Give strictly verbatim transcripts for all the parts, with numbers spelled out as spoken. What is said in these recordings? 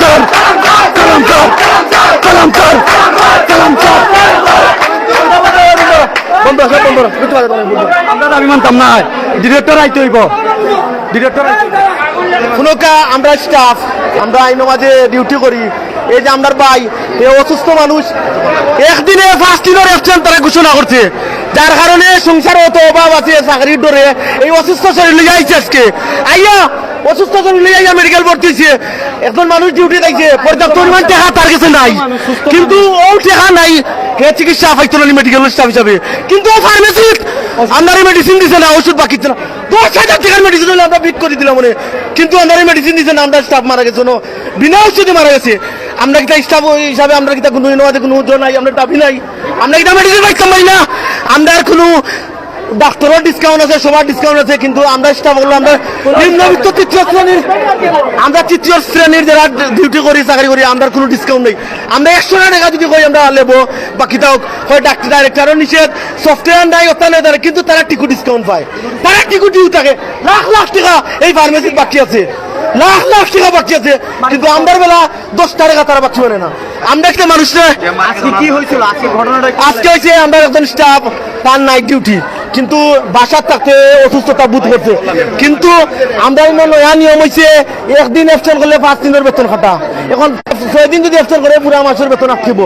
কালামকার, কালামকার, কালামকার, কালামকার। বন্ধ, সব বন্ধ, কিচ্ছু বাজে না, বন্ধ। আমরা দাবি মানতাম না, ডিরেক্টর আইতে অইবো, ডিরেক্টর আইতে অইবো। হুনউক্কা, আমরা স্টাফ, আমরা আইন মাঝে ডিউটি করি। এই যে আমরার ভাই, এ অসুস্থ মানুষ, একদিনে পাঁচ দিনর অ্যাবসেন্ট তারা ঘোষণা করছে, যার কারণে সংসারো অত অভাব আছে, চাকরির ডরে এই অসুস্থ শরীর লইয়া আইছে আজকে। আইয়া, অসুস্থ শরীর লইয়া আইয়া মেডিকেল ভর্তি অইছে। একজন মানুষ ডিউটি আইছে, পর্যাপ্ত পরিমাণ টেকা তার গেছে নাই, কিন্তু অউ টেকা নাই, হে চিকিৎসা পাইতো না মেডিকেল স্টাফ হিসাবে। কিন্তু অউ ফার্মেসিত আমরারে মেডিসিন দিছে না, ওষুধ বাকি দিছে না। দশ হাজার টেকার মেডিসিন অইলে আমরা বিট করি দিলাম অনে, কিন্তু আমরারে মেডিসিন দিছে না, আমরার স্টাফ মারা গেছে, বিনা ওষুধে মারা গেছে। আমরা কিতা স্টাফ হিসাবে আমরা কিতা কুনু ইনো মাঝে কুনু ওজন নাই, আমরার দাবি নাই, আমরা কিতা মেডিসিন পাইতাম পারি না? আমরার কুনু ডাক্তারর ডিসকাউন্ট আছে, সবার ডিসকাউন্ট আছে, কিন্তু আমরা স্টাফ অকল, আমরা নিম্নবিত্ত তৃতীয় শ্রেণীর, আমরা তৃতীয় শ্রেণীর যারা ডিউটি করি, চাকরি করি, আমরার কুনু ডিসকাউন্ট নাই। আমরা একশো টেকা যদি কই আমরা লেবো, বাকি তাও কয় ডাক্তার ডাইরেক্টরও নিষেধ, সফটওয়্যার নাই, অতা নাই, তারা কিন্তু তারা টিকু ডিসকাউন্ট পায়, তারা টিকু ডিউ থাকে। লাখ লাখ টেকা এই ফার্মেসির বাকি আছে, লাখ লাখ টেকা বাকি আছে, কিন্তু আমরার বেলা দশ টেকা তারা বাকি মানে না। আমরা একটা মানুষ না। আজকে কি হয়েছিল? আজকে ঘটনাটা কি? আজকে হয়েছে, আমরা একজন স্টাফ, তার নাইট ডিউটি, কিন্তু বাসার থাকতে অসুস্থতা বোধ করছে। কিন্তু আমরা ইনো নয়া নিয়ম হয়েছে, একদিন অ্যাবসেন্ট করলে পাঁচ দিনের বেতন কাটা। এখন ছয় দিন যদি অ্যাবসেন্ট করে, পুরা মাসের বেতন আটকিব,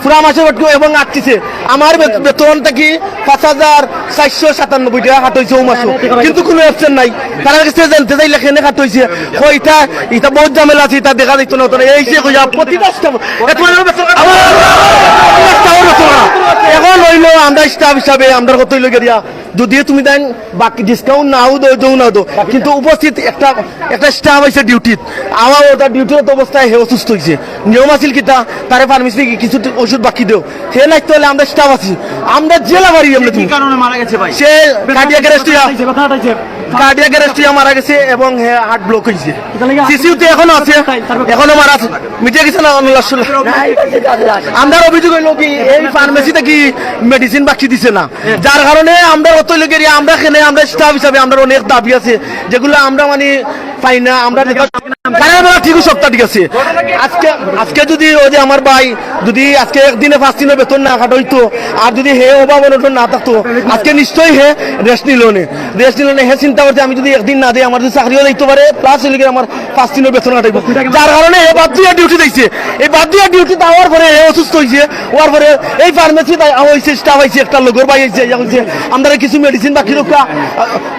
পুরা মাসের বেতন এবং আটকিছে। আমার বে-, বেতন থাকি পাঁচ হাজার চারশো সাতানব্বই টেকা কাটা অইছে অউ মাসও, কিন্তু কুনু অ্যাবসেন্ট নাই। তারার গেছে জানতে চাইলে কেনে কাটা অইছে, কয় ইতা, ইতা বহুত ঝামেলা আছে, ইতা দেখা যাইতো না, অতো না, এই যে কইয়া প্রতিটা স্টাফ, এ তোমার বেতন কাটা, আমার স্টাফর বেতন কাটা। এখন অইলো আমরা স্টাফ হিসাবে আমরার কথা অইলো গিয়া, যদি তুমি দেন বাকি ডিসকাউন্ট নাও দেও, দেও না দেও, কিন্তু উপস্থিত একটা, একটা স্টাফ আইছে ডিউটিত, আমার ওটা ডিউটির অবস্থায় হে অসুস্থ হইছে। নিয়ম আছিল কিতা, তারে ফার্মেসি কিছু ওষুধ বাকি দেও, হে নাই তো হলে আমরা স্টাফ আছি, আমরা জেলা বাড়ি আমরা কি তুমি। কারণে মারা গেছে ভাই? সে কার্ডিয়াক অ্যারেস্ট হইয়া, কার্ডিয়াক অ্যারেস্ট হইয়া মারা গেছে এবং হে হার্ট ব্লক হইছে। সিসিউতে এখনো আছে, এখনো মারা আছে। মিটিয়া গেছে না, আল্লাহ শুনলে। আমরার অভিযোগ হইলো কি, এই ফার্মেসি থাকি মেডিসিন বাকি দিছে না, যার কারণে আমরা অত লোকের, আমরা কেনে, আমরা স্টাফ হিসাবে আমরার অনেক দাবি আছে, যেগুলা আমরা মানে পাই না। আমরা যেটা তারা বলে, "ঠিক আছে, সপ্তাহ ঠিক আছে।" আজকে, আজকে যদি ওই যে আমার ভাই যদি আজকে একদিনে পাঁচ দিনর বেতন না কাটা অইতো, আর যদি হে অভাব অনটন না থাকতো, আজকে নিশ্চয়ই হে রেস্ট নিল নে। রেস্ট নিল নে, হে চিন্তা করছে, "আমি যদি একদিন না দেই, আমার যদি চাকরিও যাইতে পারে, প্লাস হইলে গিয়ে আমার পাঁচ দিনর বেতন কাটাইবো।" যার কারণে হে বাদ দিয়া ডিউটি দিছে। এই বাদ দিয়া ডিউটি দেওয়ার পরে হে অসুস্থ হইছে, হওয়ার পরে এই ফার্মেসি হইছে, স্টাফ আইছে, একটা লগর ভাই আইছে, ইয়া কইছে, "আমরা কিছু মেডিসিন বাকি রক্ষা।"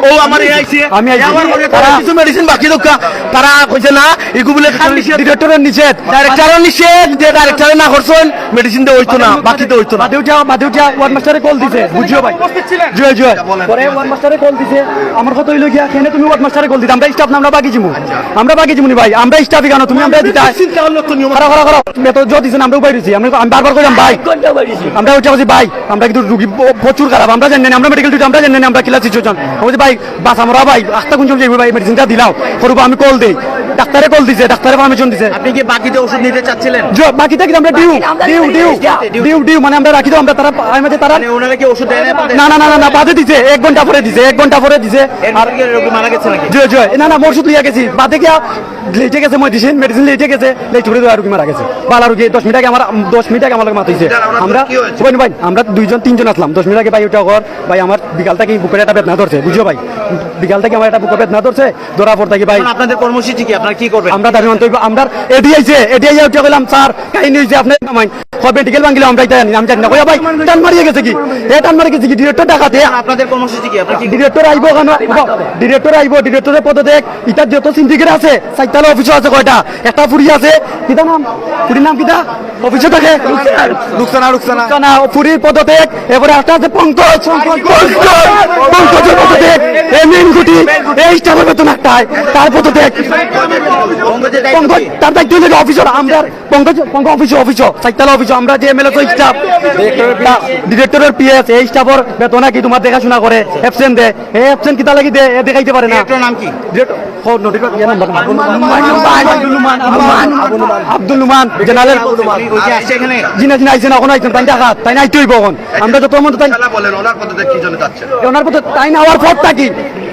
ও আমার এ আইছে, আমি আইছি। এ আমার মনে করে তারা কিছু মেডিসিন বাকি রক্ষা, তারা কইছে, "না, এগু বলে খালি নিষেধ।" ডিরেক্টরের নিষেধ, ডাইরেক্টরও নিষেধ, যে ডাইরেক্টরে না করছেন, মেডিসিন দিয়ে হইতো না, বাকিতে হইতো না। বাদে উঠিয়া, বাদে উঠিয়া ওয়ার্ড মাস্টারে কল দিছে, বুঝিও ভাই। জয়, জয়। পরে ওয়ার্ড মাস্টারে কল দিছে, আমার কথা হইলো গিয়া, "কেনে তুমি ওয়ার্ড মাস্টারে কল দিতে? আমরা স্টাফ না, আমরা বাকি যাইমু। আমরা বাকি যাইমু নি ভাই, আমরা স্টাফ কেন? তুমি আমরা দিতা।" চিন্তা করলে তো নিয়ম। খারাপ, খারাপ, খারাপ। বেতন জয় দিছে না, আমরা উপায় রয়েছি। আমরা, আমি বারবার কইলাম, "ভাই।" এক ঘন্টা বাড়িছি। আমরা উঠে বলছি, "ভাই, আমরা কিন্তু রুগী ব-, প্রচুর খারাপ, আমরা জানি না, আমরা মেডিকেল ডিউটি, আমরা জানি না, আমরা কিলা সিচুয়েশন।" আমি বলছি, "ভাই, বাস আমরা ভাই, আস্তা কোন সময় যাইবো ভাই, মেডিসিনটা দিলাও।" করবো আমি কল দেই, ডাক্তারে কল দিছে, ডাক্তারে পারমিশন দিছে। আপনি কি বাকিতে ওষুধ নিতে চাচ্ছিলেন? জ-, বাকিতে কিন্তু আমরা due, due, due, due, due, মানে আমরা রাখি তো আমরা তারা, আমি মাঝে তারা মানে ওনারা কি ওষুধ দেন আপনাদের? না, না, না, না, না, বাদে দিছে, এক ঘন্টা পরে দিছে, এক ঘন্টা পরে দিছে। এর আর ভিতরে কেউ রোগী মারা গেছে নাকি? জি, জি, না, না, মোর ওষুধ লইয়া গেছি, বাদে গিয়া লেটে গেছে, মেডিসিন, মেডিসিন লেটে গেছে, লেট করে দেওয়া রুগী মারা গেছে। বালা রুগী দশ মিনিট আগে আমার, দশ মিনিট আগে আমার লগে মাতাইছে। আমরা, কি হয়েছে? ভাই, ভাই, আমরা দুইজন তিনজন আসলাম, দশ মিনিট আগে ভাই ওটা ঘর, ভাই আমার বিকাল থেকে বুকের একটা বেদনা ধরছে, বুঝছো ভাই? বিকাল থেকে আমার একটা বুকের বেদনা ধরছে, ধরা পড় থাকি ভাই। এখন আপনাদের কর্মসূচি কি? আপনারা কি করবেন? আমরা দাবি মানতে হইব, আমরা এডি আইছে, এডি আইয়া উঠে কইলাম, "স্যার, কাহিনী হইছে আপনার নামাই।" কয়, "মেডিকেল ভাঙিলে আমরা এটা জানি, আমি জানি না।" কইয়া, "ভাই, টান মারিয়ে গেছে কি? এ টান মারি গেছে কি?" ডিরেক্টর ডাকাতে। এখন আপনাদের কর্মসূচি কি? আপনারা কি ডিরেক্টর আইবো কেন? ডিরেক্টর আইবো, ডিরেক্টরের পদত্যাগ। ইটা যত সিন্ডিকেট আছে, চাইরতলা অফিসও আছে কয়টা, একটা ফুরি আছে, কিতা নাম? ফুরির নাম কিতা? অফিসে থাকে? রুকসানা, রুকসানা। রুকসানা, ও ফুরির পদত্যাগ, এরপরে একটা আছে পঙ্কজ, পঙ্কজ, পঙ্কজের পদত্যাগ, এ মেইন গুটি, এই স্টাফের বেতন একটাই, তার পদত্যাগ। পঙ্কজ, তার দায়িত্ব হইলো অফিসর, আমরা পঙ্কজ, পঙ্কজ অফিসে, অফিসে, চাইরতলা অফিসে, আমরা যে এমএলএ তো স্টাফ, ডিরেক্টরের পিএস, এই স্টাফের বেতন নাকি তোমার দেখাশোনা করে, অ্যাবসেন্ট দেয়, এ অ্যাবসেন্ট কিতা লাগি দেয়, এ দেখাইতে পারে না। ডিরেক্টরের নাম কি? ডিরেক্টর, ও, নোটিশ, ইয়ে নাম্বার। আব্দুল রুমান, আব্দুল রুমান, আব্দুল রুমান, আব্দুল রুমান, জেনারেল। উনি কি আইছে এখানে? জি না, জি না, আইছে না, এখন আইছেন, তাই দেখা, তাই না, আইতে হইব এখন। আমরা যত মতো তাই ইনশাআল্লাহ বলেন, ওনার পদত্যাগ কি জন্য চাচ্ছেন? ওনার পদত্যাগ, তাই না, আওয়ার পর থাকি।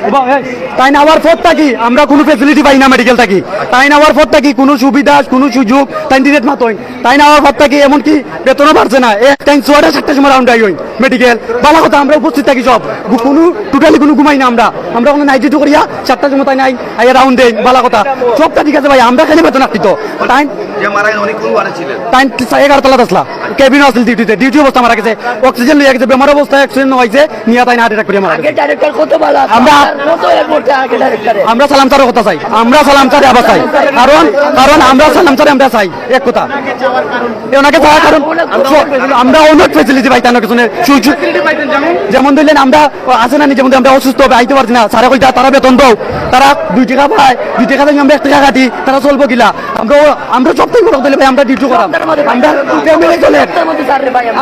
ও বা-, এই, তাই না, আওয়ার পর থাকি। আমরা কোনো ফ্যাসিলিটি পাই না মেডিকেল থাকি। তাই না, আওয়ার পর থাকি কোনো সুবিধা, কোনো সুযোগ, তাই ডিরেক্ট মাতইন। তাই না, আওয়ার পর থাকি এমনকি বেতনও বাড়ছে না। এ, তাই ছয়টা সাতটার সময় রাউন্ড আই হইন মেডিকেল। বালা কথা, আমরা উপস্থিত থাকি সব। গু-, কোনো, টোটালি কোনো ঘুমাই না আমরা। আমরা কোনো নাইট ডিউটি করিয়া সাতটার সময় তাই নাই, আইয়া রাউন্ড দেই, বালা কথা। সবটা ঠিক আছে ভাই, আমরা কেনে বেতন আটকিত? তাই যে মারা গেল, উনি কোন ওয়ার্ডে ছিলেন? তাই এগারো তলাত আসলা, কেবিন আছিল ডিউটিতে, ডিউটি অবস্থা মারা গেছে, অক্সিজেন লইয়া গেছে, বেমার অবস্থায় অক্সিজেন নইছে, নিয়া তাই না হার্ট অ্যাটাক করিয়া মারা গেছে। আগে ডাইরেক্টর কত বালা, আমরা, কত এয়ারপোর্টে আগে ডাইরেক্টরে। আমরা সালাম স্যারের কথা চাই, আমরা সালাম স্যারে আবার চাই, কারণ, কারণ আমরা সালাম স্যারে আমরা চাই এক কথা। এ ওনাকে চাওয়ার কারণ আমরা অনেক ফেসিলিটি পাইতাম না কিছু নেই। সুযোগ যেমন ধরলেন আমরা আছে না নি, যেমন আমরা অসুস্থ হবে, আইতে পারছি না, স্যারে কইতা তারা বেতন দাও, তারা দুই টাকা পায়, দুই টাকা থেকে আমরা এক টাকা কাটি, তারা চলবো কিলা? আমরা, আমরা সব থেকে বড় কথা হইলে ভাই আমরা ডিউটি করাম, আমরা ফ্যামিলি চলের,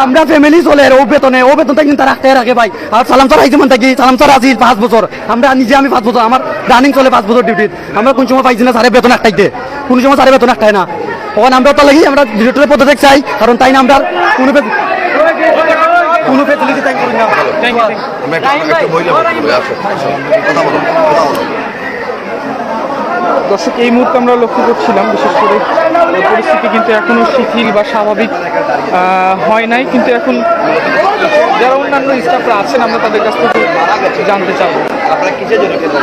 আমরা ফ্যামিলি চলের ও বেতনে, ও বেতন থেকে তারা আটকায় রাখে ভাই। আর সালাম স্যার আইছে মানে কি, সালাম স্যার আছি পাঁচ বছর, আমরা নিজে আমি পাঁচ বছর, আমার রানিং চলে পাঁচ বছর ডিউটি, আমরা কোন সময় পাইছি না স্যারে বেতন আটকাইতে, কোন সময় স্যারে বেতন আটকায় না। তখন আমরা ওটা লাগি আমরা ডিরেক্টরের পদত্যাগ চাই, কারণ তাই না আমরা কোনো ফে-, কোনো ফেসিলিটি তাই করি না। আমরা একটা, একটা মহিলা বক্তব্য আসো, আসো, কথা বলো, কথা বলো। দর্শক, এই মুহূর্তে আমরা লক্ষ্য করছিলাম, বিশেষ করে পরিস্থিতি কিন্তু এখনো শিথিল বা স্বাভাবিক, আহ, হয় নাই, কিন্তু এখন যারা অন্যান্য স্টাফরা আছেন, আমরা তাদের কাছ থেকে জানতে চাবো। আপনারা কিসের জন্য খেতে?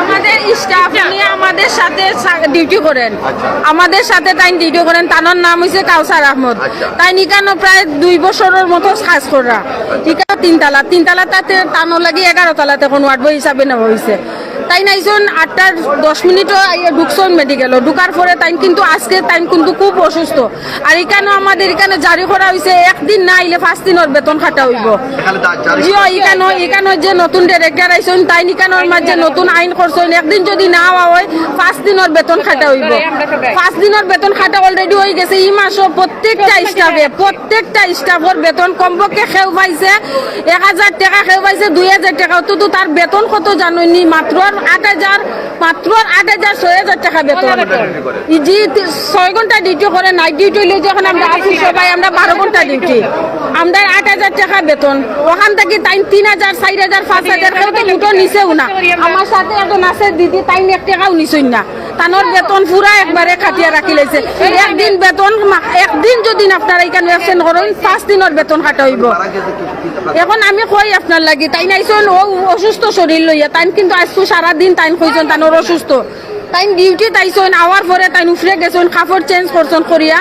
আমাদের স্টাফ, উনি আমাদের সাথে সা-, ডিউটি করেন। আচ্ছা। আমাদের সাথে তাই ডিউটি করেন, তানোর নাম হইছে কাউসার আহমদ। আচ্ছা। তাই নিকানো প্রায় দুই বছরের মতো কাজ করা। ঠিক আছে, তিনতলা, তিনতলা তাতে তানোর লাগি এগারো তলাতে কোন ওয়ার্ড বয় হিসাবে নেওয়া হয়েছে। তাই নাইজন আটটার দশ মিনিটও আইয়া ঢুকছন মেডিকেলও, ঢুকার পরে তাই কিন্তু আজকে তাই কিন্তু খুব অসুস্থ। আর এখানেও আমাদের এখানে জারি করা হয়েছে, একদিন না আইলে পাঁচ দিনের বেতন কাটা হইব। এখানে দা-, জারি জি, করা এখানে, এখানে যে নতুন ডিরেক্টর আইছইন, তাই এখানোর মাঝে নতুন আইন করছইন, একদিন যদি না আওয়া হয়, পাঁচ দিনের বেতন কাটা হইব। পাঁচ দিনের বেতন কাটা already হয়ে গেছে। এই মাসও প্রত্যেকটা স্টাফে, প্রত্যেকটা স্টাফের বেতন কমপক্ষে কেউ পাইছে এক হাজার টাকা, কেউ পাইছে দুই হাজার টাকা। অথচ তার বেতন কত জানোনি? মাত্র আট হাজার, মাত্র আট হাজার, ছয় হাজার টাকা বেতন। ই জি, তি-, ছয় ঘন্টা ডিউটি করে, নাইট ডিউটি হইলে যখন আমরা আছি সবাই, আমরা বারো ঘন্টা ডিউটি, আমরা আট হাজার টাকা বেতন। ওখান থেকে তাই তিন হাজার, চার হাজার, পাঁচ হাজার, কেউ তো মুঠো নিছেও না। আমার সাথে একজন আছে দিদি, তাই এক টাকাও নিছইন না। তানর বেতন পুরা একবারে কাটিয়া রাখিলাইছে। একদিন বেতন মা-, একদিন যদি আপনারা ইখান absent করইন, পাঁচ দিনর বেতন কাটা অইবো। এখন আমি কই আপনার লাগি, তাইন আইছইন অউ অসুস্থ শরীর লইয়া, তাইন কিন্তু আইজকু সারা দিন তাইন কইছইন তানর অসুস্থ। তাইন duty-ত আইছইন, আওয়ার পরে তাইন উপরে গেছইন, কাপড় change করছইন করিয়া,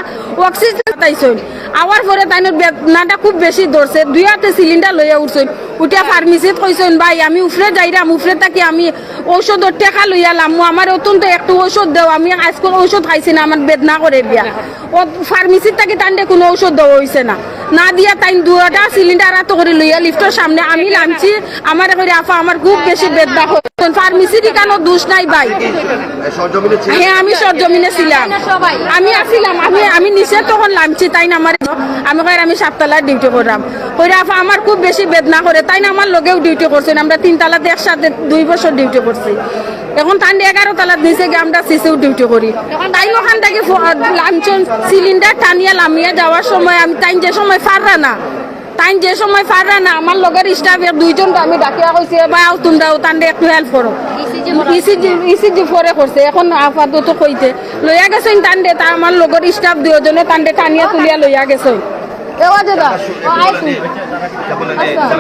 oxygen আইছইন। আওয়ার পরে তাইনর বেদনাটা খুব বেশি ধরছে, দুই আতে cylinder লইয়া উঠছইন। উঠিয়া pharmacy-ত কইছইন, "ভাই, আমি উপরে যাইরাম, উপরে থাকি আমি ঔষধর টেকা লইয়া লামু, আমার অতন্ত একটু ঔষধ দেও, আমি আইজকু ঔষধ খাইছি না, আমার বেদনা করে দিয়া।" অউ pharmacy-র থাকি তানরে কুনু ঔষধ দেওয়া অইছে না, না দিয়া তাইন দুইটা cylinder আতো করি লইয়া lift-র সামনে আমি লামছি, আমারে কইরা, "আফা, আমার খুব বেশি বেদনা অর।" Pharmacy-র ইখানো দোষ নাই ভাই। হ্যাঁ, আমি সরজমিনে ছিলাম, আমি আছিলাম, আমি, আমি নিচে তখন লামছি, তাইন আমারে, আমি কইয়ার আমি সাততলার duty কররাম। কইরা, "আফা, আমার খুব বেশি বেদনা করে।" তাইন আমার লগেও duty করছইন, আমরা তিনতলাত একসাথে দুই বছর duty করছি। এখন তানরে এগারো তলাত নিচে গিয়া আমরা CCU duty করি। তাইন অখান থাকি ফো-, লামছইন, cylinder টানিয়া লামিয়া যাওয়ার সময় আমি, তাইন যে সময় পাররা না, তাইন যে সময় পাররা না, আমার লগর staff এক দুইজনরে আমি ডাকিয়া কইছি, "এ ভাই, আও তুমরাও, তানরে একটু help করো।" ECG করা ECG, ECG পরে করছে, এখন আপাতত কইতে লইয়া গেছইন তানরে, তা আমার লগর staff দুইজনে তানরে টানিয়া তুলিয়া লইয়া গেছইন। এ ও দাদা, ও আয় তুই। আচ্ছা।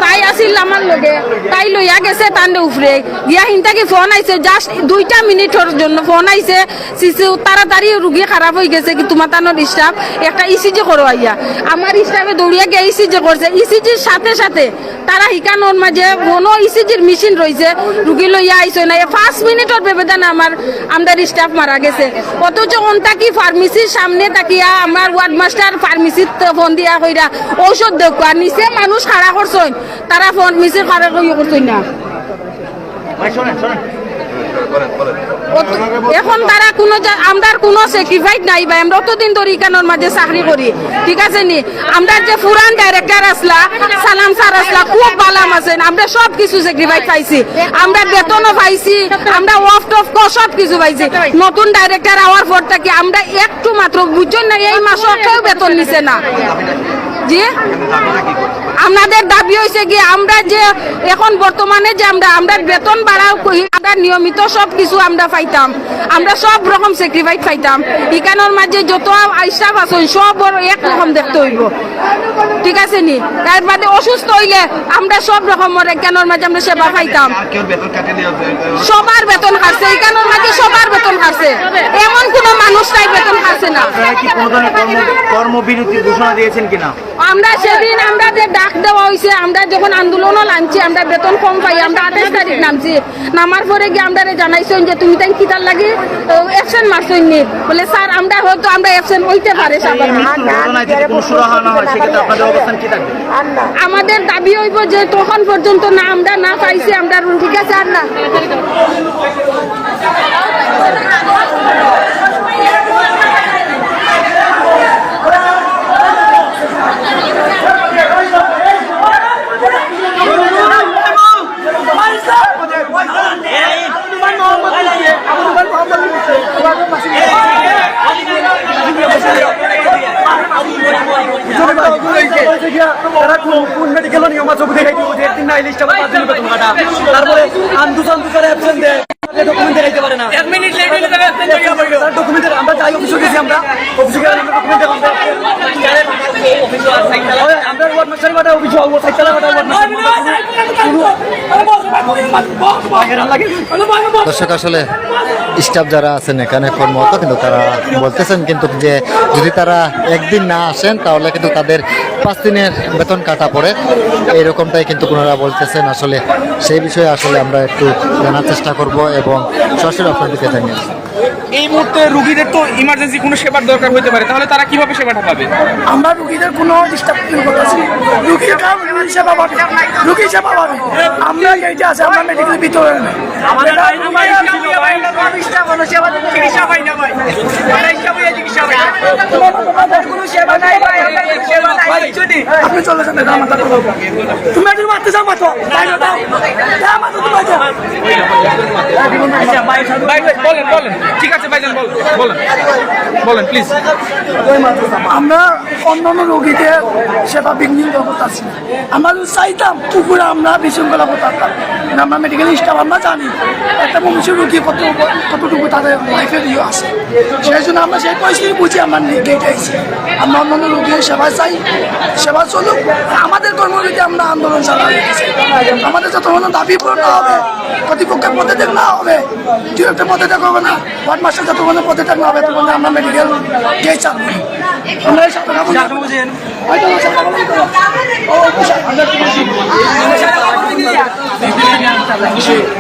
তাই আছিল আমার লগে, তাই লইয়া গেছে তানরে উপরে। গিয়া হিন থাকি phone আইছে, just দুইটা মিনিটর জন্য phone আইছে, "সিসি, তাড়াতাড়ি রুগী খারাপ অই গেছে, কি তুমার তানর staff একটা ECG করো আইয়া।" আমার staff-এ দৌড়িয়া গিয়া ECG করছে, ECG-র সাথে সাথে তারা হিকানোর মাঝে মনো ECG-র machine রইছে, রুগী লইয়া আইছে না। এ পাঁচ মিনিটর ব্যবধানে আমার, আমরার staff মারা গেছে। অথচ অন থাকি pharmacy-র সামনে থাকিয়া আমার ward master pharmacy-ত phone দিয়া কইরা ঔষধ দেউক্কা। নিচে মানুষ খাড়া করছইন, তারা pharmacy-র খাড়া কইয়া করছইন না। অত-, এখন তারা কুনু জা-, আমরার কুনু sacrifice নাই ভাই, আমরা অতদিন ধরি ইকানোর মাঝে চাকরি করি, ঠিক আছে নি? আমরার যে পুরান director আছলা, সালাম sir আছলা, খুব ভালা আছইন, আমরা সব কিছু sacrifice পাইছি, আমরা বেতনও পাইছি, আমরা off টফ ক-, সব কিছু পাইছি। নতুন director আওয়ার পর থাকি আমরা একটু মাত্র, বুঝছইন না, এই মাসও কেউ বেতন নিছে না। জি? আমরাদের দাবি অইছে কি, আমরা যে এখন বর্তমানে যে আমরা, আমরা বেতন বাড়াও কই, আমরা নিয়মিত সব কিছু আমরা পাইতাম, আমরা সব রকম sacrifice পাইতাম। ইকানোর মাঝে যত staff আছইন, সবর এক রকম দেখতে অইবো, ঠিক আছে নি? তার বাদে অসুস্থ অইলে আমরা সব রকমর ইকানোর মাঝে আমরা সেবা পাইতাম। সবার বেতন কাটছে, ইকানোর মাঝে সবার বেতন কাটছে, এমন কুনু মানুষ নাই বেতন কাটছে না। আপনারা কি কোনো ধরনের কর্ম-, কর্মবিরতি ঘোষণা দিয়েছেন কিনা? আমরা সেদিন আমরা যে ডাক দেওয়া অইছে, আমরা যখন আন্দোলনও লামছি, আমরা বেতন কম পাই, আমরা আঠাইশ তারিখ নামছি, নামার পরে গিয়া আমরারে জানাইছইন যে তুমি তাইন কিতার লাগি, আহ, absent মারছইন নি? বলে, "স্যার, আমরা হয়তো আমরা absent অইতে পারে সাধারণ।" এই মৃত্যুর ঘটনায় যদি কোনো সুরাহা না হয়, সেক্ষেত্রে আপনাদের অবস্থান কি থাকবে? আমাদের দাবি অইবো যে তখন পর্যন্ত না আমরা না পাইছি, আমরা রুল ঠিক আছে আর না। তারা কোন, কোন মেডিকেল নিয়ম আছে, ওগুলো দেখাইতে হবে। একদিন না ইলিশ চাপা, পাঁচ দিন বেতন কাটা। তারপরে আন্দু সান্দু করে absent দেয়, ডকুমেন্ট দেখাইতে পারে না। এক মিনিট লেট হইলে তারা absent হয়ে যাবে। তার ডকুমেন্ট আমরা যাই অফিসে গেছি, আমরা অফিসে গেলে আমরা ডকুমেন্ট দেখাবো। আমরা ওয়ার্ড মাস্টার বাটা অফিসে, ও সাইকেল বাটা ওয়ার্ড মাস্টার বাটা। দর্শক, আসলে স্টাফ যারা আছেন এখানে কর্মরত, কিন্তু তারা বলতেছেন কিন্তু যে যদি তারা একদিন না আসেন, তাহলে কিন্তু তাদের পাঁচ দিনের বেতন কাটা পড়ে, এইরকমটাই কিন্তু ওনারা বলতেছেন। আসলে সেই বিষয়ে আসলে আমরা একটু জানার চেষ্টা করব এবং সরাসরি আপনাদেরকে জানিয়ে আসবো। এই মুহূর্তে রুগীদের তো ইমার্জেন্সি কোনো সেবার দরকার হতে পারে, তাহলে তারা কিভাবে সেবাটা পাবে? আমরা রুগীদের কোনো ডিস্টার্ব ফিল করতেছি না। রুগীর কাম রুগী সেবা পাবে, রুগী সেবা পাবে। আমরা এই যে আছে, আমরা মেডিকেলের ভিতরে নেই। আমাদের চিকিৎসা হয় না ভাই, চিকিৎসা হয় না। কোনো সেবা নাই ভাই, আমাদের সেবা নাই, কিচ্ছু নেই। আপনি চলে যান, এটা আমার কথা। তুমি একটু মারতে যাও, মারো। বাইরে যাও। যা, মারো, তুমি বাইরে যাও। আচ্ছা, ভাই, ভাই, ভাই, বলেন, বলেন। ঠিক আছে, ভাইজান, বলেন, বলেন। বলেন, প্লিজ। আমরা অন্যান্য রোগীদের সেবা বিঘ্নিত অবস্থা আছি। আমরা যদি চাইতাম, উপরে আমরা বিশৃঙ্খলা করতাম। কিন্তু আমরা মেডিকেল স্টাফ, আমরা জানি একটা মানুষের রোগী কত, কতটুকু তাদের লাইফের ইয়ে আছে। সেই জন্য আমরা সেই পরিস্থিতি বুঝে আমরা নি-, গেটে আইছি। আমরা অন্যান্য রোগীর সেবা চাই, সেবা চলুক। আর আমাদের কর্মবিধি আমরা আন্দোলন চালাই রেখেছি। আমাদের যতক্ষণ দাবি পূরণ না হবে, কর্তৃপক্ষের পদত্যাগ না হবে, ডিরেক্টর পদত্যাগ হবে না, ওয়ার্ড মাস্টার যতক্ষণ পদত্যাগ না হবে, ততক্ষণ আমরা মেডিকেল গেট চালু। আমরা এই সাথে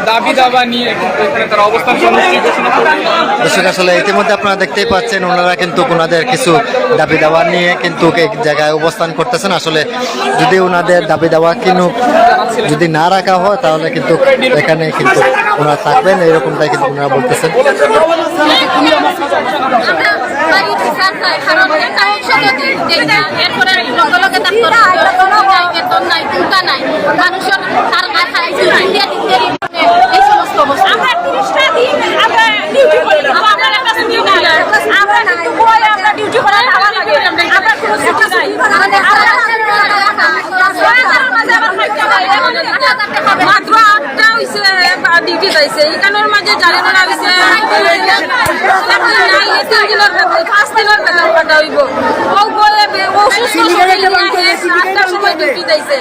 দাবি দাবা নিয়ে কিন্তু এখানে তারা অবস্থান কর্মসূচি ঘোষণা করেছে। দর্শক, আসলে ইতিমধ্যে আপনারা দেখতেই পাচ্ছেন, ওনারা কিন্তু ওনাদের কিছু দাবি দাবা নিয়ে কিন্তু এক জায়গায় অবস্থান করতেছেন। আসলে যদি ওনাদের দাবি দাবা কিন্তু যদি না রাখা হয়, তাহলে কিন্তু এখানে কিন্তু ওনারা থাকবেন, এরকমটাই কিন্তু ওনারা বলতেছেন। বাড়িতে স্যার খায়, কারণ একটা ঔষধও দেয় না। এরপরে লগে লগে ডাক্তার আসে, কোনো নাই, বেতন নাই, কুন্তা নাই। মানুষের তার গায়ে খায়, দুই তিন দিন, তিন দিন, এই সমস্ত অবস্থা। আমরা তিরিশটা দিন আমরা ডিউটি করি, কিন্তু আমরা একটা ছুটি নাই। আমরা কিন্তু বই আমরা ডিউটি করার ভাড়া লাগে, আমরা কোনো ছুটি নাই। আমরা মাত্র আটটা হইছে, ডিউটি যাইছে, ইখানোর মাঝে জারি করা হইছে। তিন দিনের বেতন, পাঁচ দিনের বেতন কাটা হইব। ও বলে বে-, ও অসুস্থ শরীর নিয়ে আহে, আটটার সময় ডিউটি যাইছে।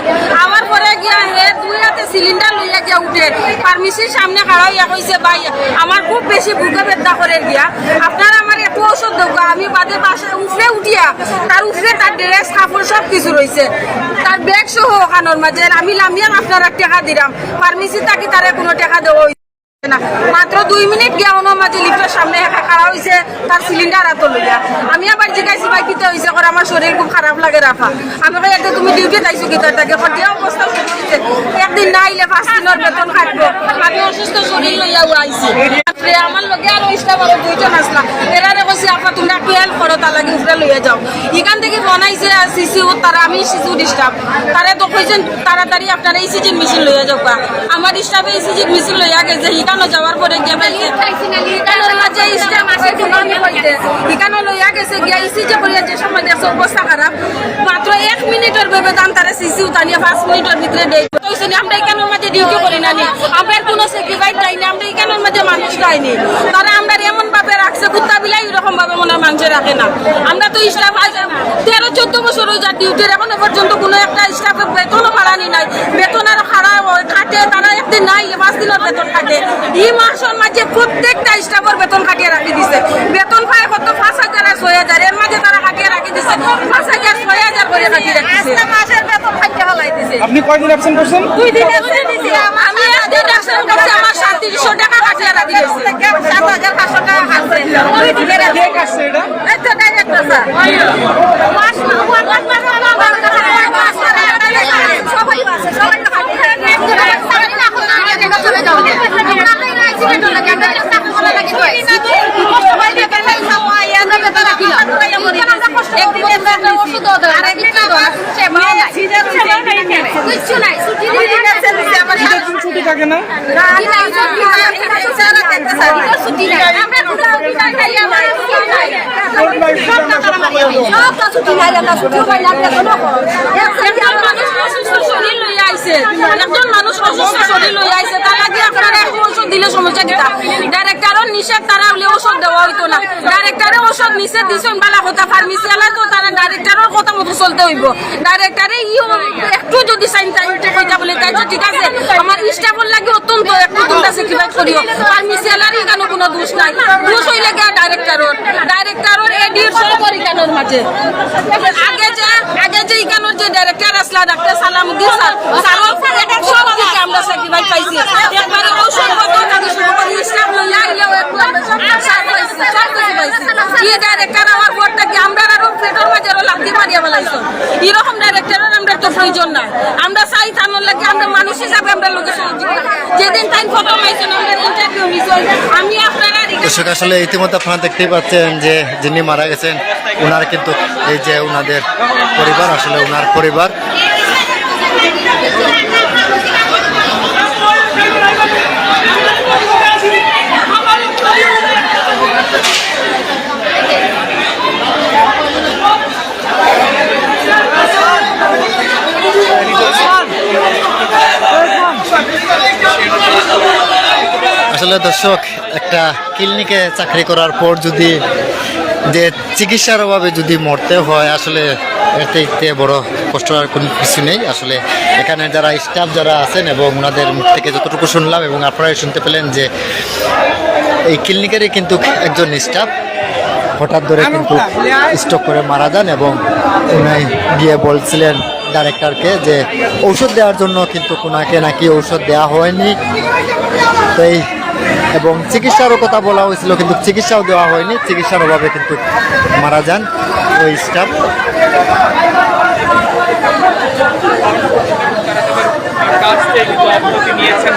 আমার পরে গিয়া হে দুই হাতে সিলিন্ডার লইয়া গিয়া উঠে, ফার্মেসির সামনে খাড়া হইয়া কইছে, "ভাই, আমার খুব বেশি বুকে ব্যথা করে গিয়া, আপনারা আমার একটু ঔষধ দেবো, আমি বাদে বাসা উপরে উঠিয়া।" তার উপরে তার ড্রেস কাপড় সব কিছু রইছে, তার ব্যাগ সহ ওখানোর মাঝে। আমি লামিয়াম আপনারা টেকা দিলাম, ফার্মেসি থাকি তারে কোনো টেকা দেওয়া হইছে না। মাত্র দুই মিনিট গিয়া ওনার মাঝে লিফটের সামনে একা খাড়া হইছে, তার সিলিন্ডার হাতো লইয়া। আমি আবার জিজ্ঞাসি, "ভাই, কিতা হইছে?" করে, "আমার শরীর খুব খারাপ লাগে রাফা।" আমি কই, "এটা তুমি ডিউটি যাইছো কিতার তাকে?" কই, "যে অবস্থা শুরু হইছে, একদিন না আইলে পাঁচ দিনের বেতন কাটবো।" আমি অসুস্থ শরীর লইয়াও আইছি। বাপরে, আমার লগে আরো স্টাফ আরো দুইজন আসলা, এরারে কইছি, "আপা, তোমরা একটু হেল্প করো, তার লাগি উপরে লইয়া যাও।" এখান থেকে ফোন আইছে সিসিউ, তারা, আমি সিসিউ স্টাফ, তারা তো কইছেন, "তাড়াতাড়ি আপনারা ইসিজির মেশিন লইয়া যাও।" আমার স্টাফে ইসিজির মেশিন লইয়া গেছে, এখানো যাওয়ার পরে গিয়া পাইছে, এখানোর মাঝে স্টাফ আছে, কোনো আমি কইতে, এখানো লইয়া গেছে গিয়া ইসিজি করিয়া যে সময় দেখছে অবস্থা খারাপ, মাত্র এক মিনিটের ব্যবধান তারা সিসিউ তানিয়া পাঁচ মিনিটের ভিতরে দেয়। কইছে নি, আমরা এখানোর মাঝে ডিউটি করি না নি, আমরা কোনো স্যাক্রিফাইস দেয় না, আমরা এখানোর মাঝে মানুষ দেয় নি। তারা আমরা এমন ভাবে রাখছে, কুত্তা বিলাই এরকম ভাবে মনে হয় মানুষে রাখে না। আমরা তো স্টাফ আজ তেরো চোদ্দ বছর হয়ে যায় ডিউটির, এখনো পর্যন্ত কোনো একটা স্টাফের বেতনও বাড়ানি নাই। বেতন আরো খাড়া হয়, কাটে, তারা একদিন নাই, পাঁচ দিনের বেতন কাটে। এই মাসের মাঝে প্রত্যেকটা স্টাফের বেতন কাটিয়ে রাখি দিছে। বেতন পায় কত? পাঁচ হাজার আর ছয় হাজার, এর মাঝে তারা কাটিয়ে রাখি দিছে পাঁচ হাজার, ছয় হাজার করে কাটিয়ে রাখি দিছে। আস্তা মাসের বেতন কাটিয়ে ফালাই দিছে। আপনি কয়দিন অ্যাবসেন্ট করছেন? দুই দিন অ্যাবসেন্ট দিছি। আমি একদিন অ্যাবসেন্ট করছি, আমার সাতত্রিশশো টাকা কাটিয়ে রাখি দিছে। সাত হাজার পাঁচশো টাকা কাটছে। দুই দিনের কে কাটছে এটা? এই তো ডাইরেক্টর স্যার। ছুটি থাকে না? একজন মানুষ অসুস্থ শরীর লইয়া আইছে, একজন মানুষ অসুস্থ শরীর লইয়া আইছে, তার লাগি আপনারা এখন ঔষধ দিলে সমস্যা কিতা? ডাইরেক্টরর নিষেধ, তারা হলে ঔষধ দেওয়া হইতো না। ডাইরেক্টরে ঔষধ নিষেধ দিছেন, বালা কথা, ফার্মেসি আলা তো তারা ডাইরেক্টরর কথা মতো চলতে হইব। ডাইরেক্টরে ই একটু যদি সাইন টাইম কইতা বলে তাই তো ঠিক আছে, আমার স্টাফর লাগি অত্যন্ত একটু তোমরা স্যাক্রিফাইস করিও। ফার্মেসি আলার এখানে কোনো দোষ নাই, দোষ হইলে গিয়া ডাইরেক্টরর, ডাইরেক্টরর এডির সব পরিকানোর মাঝে। আগে যে, আগে যে ইকানোর যে ডাইরেক্টর আসলা ডাক্তার সালামউদ্দিন স্যার, স্যারর সব দিকে আমরা স্যাক্রিফাইস পাইছি। একবারে ঔষধ পত্র থেকে শুরু করে স্টাফ লইয়া আইলেও একটু আমরা সব স্যার পাইছি, সব কিছু পাইছি। কি ডাইরেক্টর আমার পর থেকে আমরা আরো পেটর মাঝে আরো লাথি মারিয়া বেলাইছো। এরকম ডাইরেক্টরর আমরা তো প্রয়োজন নাই। আমরা চাই তানোর লাগি আমরা মানুষ হিসাবে আমরা লোকের সহযোগিতা। যেদিন তাই প্রথম আইছেন আমরা ইন্টারভিউ নিছেন, আমি আপনারা দর্শক, আসলে ইতিমধ্যে আপনারা দেখতেই পাচ্ছেন যে যিনি মারা গেছেন, ওনার কিন্তু এই যে ওনাদের পরিবার, আসলে ওনার পরিবার। আসলে দর্শক, একটা ক্লিনিকে চাকরি করার পর যদি যে চিকিৎসার অভাবে যদি মরতে হয়, আসলে এর চাইতে বড় কষ্ট আর কোনো কিছু নেই। আসলে এখানে যারা স্টাফ যারা আছেন এবং ওনাদের মুখ থেকে যতটুকু শুনলাম এবং আপনারাই শুনতে পেলেন যে এই ক্লিনিকেরই কিন্তু একজন স্টাফ হঠাৎ ধরে কিন্তু স্ট্রোক করে মারা যান এবং উনি গিয়ে বলছিলেন ডাইরেক্টরকে যে ঔষধ দেওয়ার জন্য, কিন্তু ওনাকে নাকি ঔষধ দেওয়া হয়নি। তো এই এবং চিকিৎসারও কথা বলা হয়েছিল, কিন্তু চিকিৎসাও দেওয়া হয়নি। চিকিৎসার অভাবে কিন্তু মারা যান ওই স্টাফ। কাছ থেকে কিন্তু অবনতি নিয়েছেন।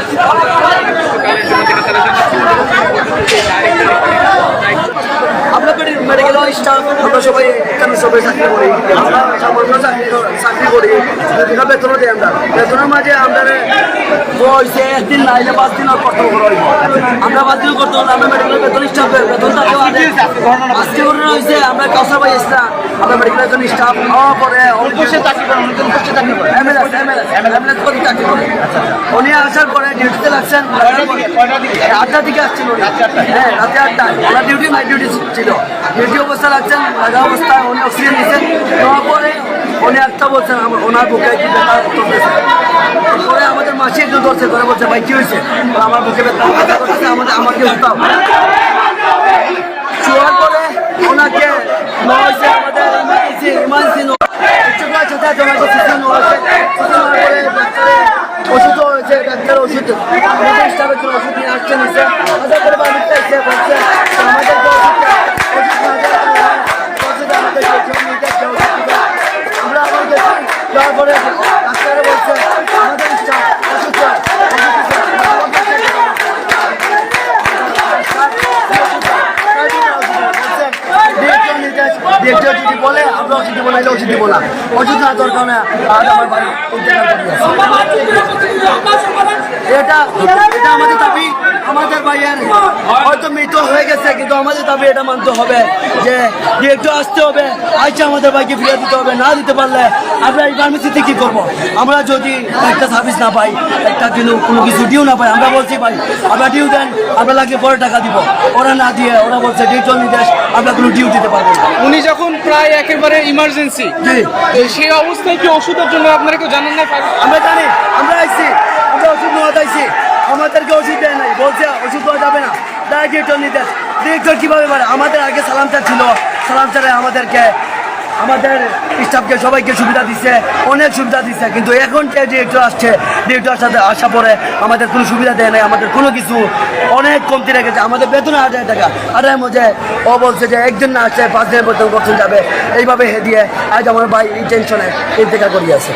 আমরা মেডিকেল স্টাফ, আমরা সবাই এখানে সবাই চাকরি করি। আমরা সামান্য চাকরি করি, চাকরি করি, বেতনও দেয় আমরা। বেতনের মাঝে আমরা হয়েছে একদিন না আইলে পাঁচ দিন আর কষ্ট করা হইব। আমরা পাঁচ দিন করতে হলে আমরা মেডিকেল বেতন স্টাফের বেতন তাকে আজকে ঘটনা হয়েছে, আমরা কাউসার ভাই ইসলাম, আমরা মেডিকেল একজন স্টাফ হওয়ার পরে অনেকে চাকরি করেন, অনেকে চাকরি করেন। এমএলএস, এমএলএস, এমএলএস করে চাকরি করেন। উনি আসার পরে ডিউটিতে লাগছেন। আটটার দিকে আসছেন উনি। হ্যাঁ, রাতে আটটায়। ওনার ডিউটি নাইট ডিউটি ছিল। ডিউটি অবস্থা লাগছেন, লাগা অবস্থায় উনি অক্সিজেন নিচ্ছেন। নেওয়ার পরে উনি একটা বলছেন, আমার, ওনার বুকে একটু ব্যথা করতেছে। পরে আমাদের মাসি একজন ধরছে, ধরে বলছে, "ভাই, কি হয়েছে?" "আমার বুকে ব্যথা করতেছে, আমাদের, আমাকে উঠাও।" শোয়ার পরে ওনাকে নেওয়া হয়েছে আমাদের ইমার্জেন্সি, ইমার্জেন্সি নেওয়া হয়েছে। একটু করে সাথে সাথে ওনাকে সিসি নেওয়া হয়েছে। সিসি নেওয়ার পরে ডাক্তারে ওষুধও হয়েছে, ডাক্তার ওষুধ, আমাদের স্টাফের জন্য ওষুধ নিয়ে আসছে নিচে। আসার পরে বাড়িতে এসে বলছে, "আমাদেরকে ওষুধটা, ওষুধ না দেওয়ার কারণে ওষুধ আমাদেরকে কেউ নিতে কেউ ওষুধ দিবে।" আমরা আবার গেছি, যাওয়ার পরে ডাক্তারে বলছে, "আমাদের স্টাফ অসুস্থ, ওষুধ দিতে।" ডিরেক্টর নির্দেশ, ডিরেক্টর যদি বলে, আমরা ওষুধ দিব, নাইলে ওষুধ দিব না। ওষুধ না দেওয়ার কারণে আজ আমার ভাই ইন্তেকাল করে গেছে। এটা, এটা আমাদের দাবি, আমাদের ভাইয়ের হয়তো মৃত হয়ে গেছে, কিন্তু আমাদের দাবি এটা মানতে হবে যে ডিরেক্টর আসতে হবে, আইসা আমাদের ভাইকে ফিরিয়ে দিতে হবে। না দিতে পারলে আমরা এই ফার্মেসিতে কি করবো? আমরা যদি একটা সার্ভিস না পাই, একটা কিন্তু কোনো কিছু ডিউ না পাই, আমরা বলছি, "ভাই, আমরা ডিউ দেন, আমরা লাগলে পরে টাকা দিব।" ওরা না দিয়ে, ওরা বলছে, "ডিউ নির্দেশ, আমরা কোনো ডিউ দিতে পারবো না।" উনি যখন প্রায় একেবারে ইমার্জেন্সি, জি। তো সেই অবস্থায় কি ওষুধের জন্য আপনারা কেউ জানান না? আমরা জানি, আমরা আইছি, আমরা ওষুধ নেওয়া চাইছি, আমাদেরকে ওষুধ দেয় নাই, বলছে ওষুধ দেওয়া যাবে না। ডাইরেক্টর নির্দেশ, ডিরেক্টর কিভাবে পারে? আমাদের আগে সালাম স্যার ছিল, সালাম স্যারে আমাদেরকে, আমাদের স্টাফকে সবাইকে সুবিধা দিছে, অনেক সুবিধা দিছে, কিন্তু এখন যে ডিরেক্টর আসছে, ডিরেক্টর সাথে আসা পরে আমাদের কোনো সুবিধা দেয় নাই, আমাদের কোনো কিছু অনেক কমতি রেখেছে। আমাদের বেতন আট হাজার টাকা, আট হাজার মধ্যে ও বলছে যে একদিন না আসছে, পাঁচ দিনের বেতন কখন যাবে, এইভাবে হে দিয়ে আজ আমার ভাই এই টেনশনে ইন্তেকাল করিয়া আছে।